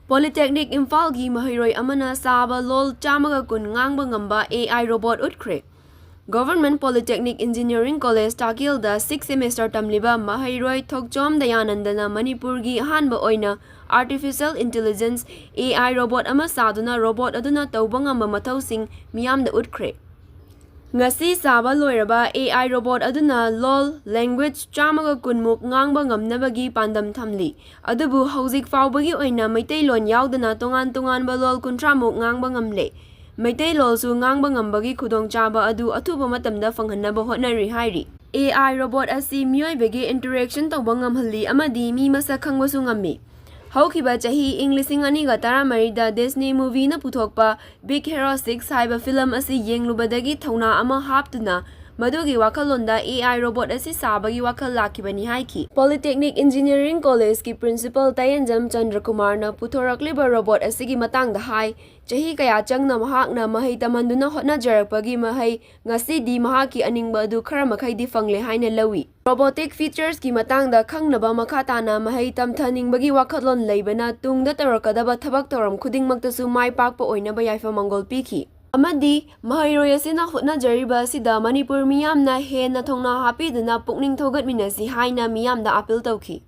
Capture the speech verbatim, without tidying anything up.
Polytechnic ꯏꯝꯐꯥꯜꯒꯤ ꯃꯍꯩꯔꯣꯏ ꯑꯃꯅ ꯁꯥꯕ ꯂꯣꯜ ꯆꯥꯝꯃꯒ ꯀꯨꯟ ꯉꯥꯡꯕ ꯉꯝꯕ AI robot ꯎꯠꯈ꯭ꯔꯦ꯫ Government Polytechnic Engineering College ꯇꯥꯀꯦꯜꯗ sixth semester ꯇꯝꯂꯤꯕ ꯃꯍꯩꯔꯣꯏ ꯊꯣꯛꯆꯣꯝ ꯗꯌꯥꯅꯟꯗꯅ ꯃꯅꯤꯄꯨꯔꯒꯤ ꯑꯍꯥꯟꯕ ꯑꯣꯏꯅ Artificial Intelligence AI robot ꯑꯃ ꯁꯥꯗꯨꯅ robot ꯑꯗꯨꯅ ꯇꯧꯕ ꯉꯝꯕ ꯃꯊꯧꯁꯤꯡ ꯃꯤꯌꯥꯝꯗ ꯎꯠꯈ꯭ꯔꯦ꯫ ꯉꯁꯤ ꯁꯥꯕ ꯂꯣꯏꯔꯕ AI robot ꯑꯗꯨꯅ ꯂꯣꯜ, language, ꯆꯥꯝꯃꯒ ꯀꯨꯟ ꯃꯨꯛ ꯉꯥꯡꯕ ꯉꯝꯅꯕꯒꯤ ꯄꯥꯟꯗꯝ ꯊꯝꯂꯤ꯫ ꯑꯗꯨꯕꯨ ꯍꯧꯖꯤꯛ ꯐꯥꯎꯕꯒꯤ ꯑꯣꯏꯅ ꯃꯩꯇꯩꯂꯣꯟ ꯌꯥꯎꯗꯅ ꯇꯣꯉꯥꯟ ꯇꯣꯉꯥꯟꯕ ꯂꯣꯜ ꯀꯨꯟꯊ꯭ꯔꯥ ꯃꯨꯛ ꯉꯥꯡꯕ ꯉꯝꯂꯦ꯫ ꯃꯩꯇꯩꯂꯣꯜꯁꯨ ꯉꯥꯡꯕ ꯉꯝꯕꯒꯤ ꯈꯨꯗꯣꯡꯆꯥꯕ ꯑꯗꯨ ꯑꯊꯨꯕ ꯃꯇꯝꯗ ꯐꯪꯍꯟꯅꯕ ꯍꯣꯠꯅꯔꯤ ꯍꯥꯏꯔꯤ꯫ AI robot ꯑꯁꯤ ꯃꯤꯑꯣꯏꯕꯒꯤ interaction ꯇꯧꯕ ꯉꯝꯍꯜꯂꯤ ꯑꯃꯗꯤ ꯃꯤ ꯃꯁꯛ ꯈꯪꯕꯁꯨ ꯉꯝꯃꯤ꯫ ꯍꯧꯈꯤꯕ ꯆꯍꯤ ꯏꯪ ꯂꯤꯁꯤꯡ ꯑꯅꯤꯒ ꯇꯔꯥꯃꯔꯤꯗ Disney movieꯅ ꯄꯨꯊꯣꯛꯄ Big Hero six ꯍꯥꯏꯕ film ꯑꯁꯤ ꯌꯦꯡꯂꯨꯕꯗꯒꯤ ꯊꯧꯅꯥ ꯑꯃ ꯍꯥꯞꯇꯨꯅ ꯃꯗꯨꯒꯤ ꯋꯥꯈꯜꯂꯣꯟꯗ AI robot ꯑꯁꯤ ꯁꯥꯕꯒꯤ ꯋꯥꯈꯜ ꯂꯥꯛꯈꯤꯕꯅꯤ ꯍꯥꯏꯈꯤ꯫ Polytechnic Engineering Collegeꯀꯤ principal ꯇꯌꯦꯟꯖꯝ ꯆꯟꯗ꯭ꯔꯀꯨꯃꯥꯔꯅ ꯄꯨꯊꯣꯔꯛꯂꯤꯕ robot ꯑꯁꯤꯒꯤ ꯃꯇꯥꯡꯗ ꯍꯥꯏ, ꯆꯍꯤ ꯀꯌꯥ ꯆꯪꯅ ꯃꯍꯥꯛꯅ ꯃꯍꯩ ꯇꯝꯍꯟꯗꯨꯅ ꯍꯣꯠꯅꯖꯔꯛꯄꯒꯤ ꯃꯍꯩ ꯉꯁꯤꯗꯤ ꯃꯍꯥꯛꯀꯤ ꯑꯅꯤꯡꯕ ꯑꯗꯨ ꯈꯔ ꯃꯈꯩꯗꯤ ꯐꯪꯂꯦ ꯍꯥꯏꯅ ꯂꯧꯏ꯫ Robotic featuresꯀꯤ ꯃꯇꯥꯡꯗ ꯈꯪꯅꯕ ꯃꯈꯥ ꯇꯥꯅ ꯃꯍꯩ ꯇꯝꯊꯅꯤꯡꯕꯒꯤ ꯋꯥꯈꯜꯂꯣꯟ ꯂꯩꯕꯅ ꯇꯨꯡꯗ ꯇꯧꯔꯛꯀꯗꯕ ꯊꯕꯛ ꯊꯧꯔꯝ ꯈꯨꯗꯤꯡꯃꯛꯇꯁꯨ ꯃꯥꯏ ꯄꯥꯛꯄ ꯑꯣꯏꯅꯕ ꯌꯥꯏꯐ ꯃꯪꯒꯣꯜ ꯄꯤꯈꯤ꯫ ꯑꯃꯗꯤ ꯃꯍꯩꯔꯣꯏ ꯑꯁꯤꯅ ꯍꯣꯠꯅꯖꯔꯤꯕ ꯑꯁꯤꯗ ꯃꯅꯤꯄꯨꯔ ꯃꯤꯌꯥꯝꯅ ꯍꯦꯟꯅ ꯊꯧꯅꯥ ꯍꯥꯞꯄꯤꯗꯨꯅ ꯄꯨꯛꯅꯤꯡ ꯊꯧꯒꯠꯃꯤꯟꯅꯁꯤ ꯍꯥꯏꯅ ꯃꯤꯌꯥꯝꯗ appeal ꯇꯧꯈꯤ꯫